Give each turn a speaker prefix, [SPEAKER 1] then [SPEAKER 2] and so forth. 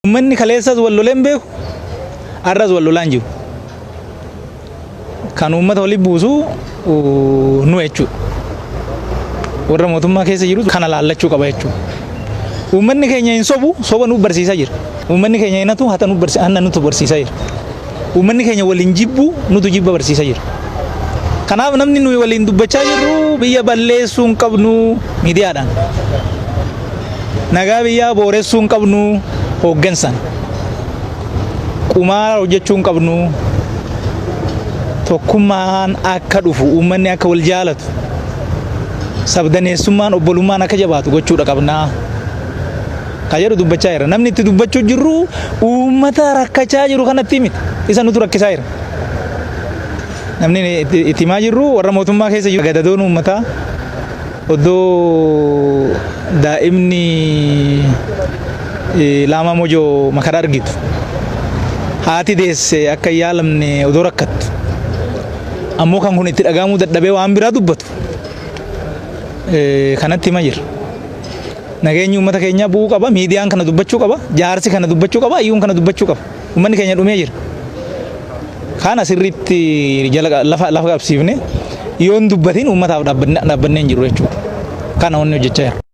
[SPEAKER 1] Uummanni kaleessas wal lolee hin beeku, har'as wal lolaa hin jiru. Kan uummata walitti buusu nu jechuudha. Warra mootummaa keessa jiru kana laallachuu qaba jechuudha. Uummanni keenya hin sobu, soba nu barsiisaa jira. Uummanni keenya hin hatu, hata nu barsiisa, hanna nutu barsiisaa jira. Uummanni keenya waliin jibbu, nutu jibba barsiisaa jira. Kanaaf namni nuyi waliin dubbachaa jirru biyya balleessuu hin qabnu miidiyaadhaan. Nagaa biyyaa booressuu hin qabnu hooggansaan. Qumaara hojjechuu hin qabnu. Tokkummaan akka dhufu, uummanni akka wal jaalatu, sabdaneessummaan obbolummaan akka jabaatu gochuudha qabnaa. Ka jedhu dubbachaa jira. Namni itti dubbachuu jirru uummata rakkachaa jiru kanatti miti. Isa nutu rakkisaa jira. Namni itti himaa jirru warra mootummaa keessa jiru gadadoon uummataa oddoo daa'imni laamaa mojoo makara argitu haati deesse akka hin yaalamne odoo rakkattu ammoo kan kun itti dhagahamuu dadhabee waan biraa dubbatu kanatti hima jira. Nageenyi uummata keenyaa bu'uu qaba, miidiyaan kana dubbachuu qaba, jaarsi kana dubbachuu qaba, hayyuun kana dubbachuu qaba. Uummanni keenya dhumee jira. Kana sirriitti jala lafa lafa qabsiifne yoo hin dubbatin uummataaf dhaabbannee hin jiru jechuudha. Kana wanni hojjechaa jira.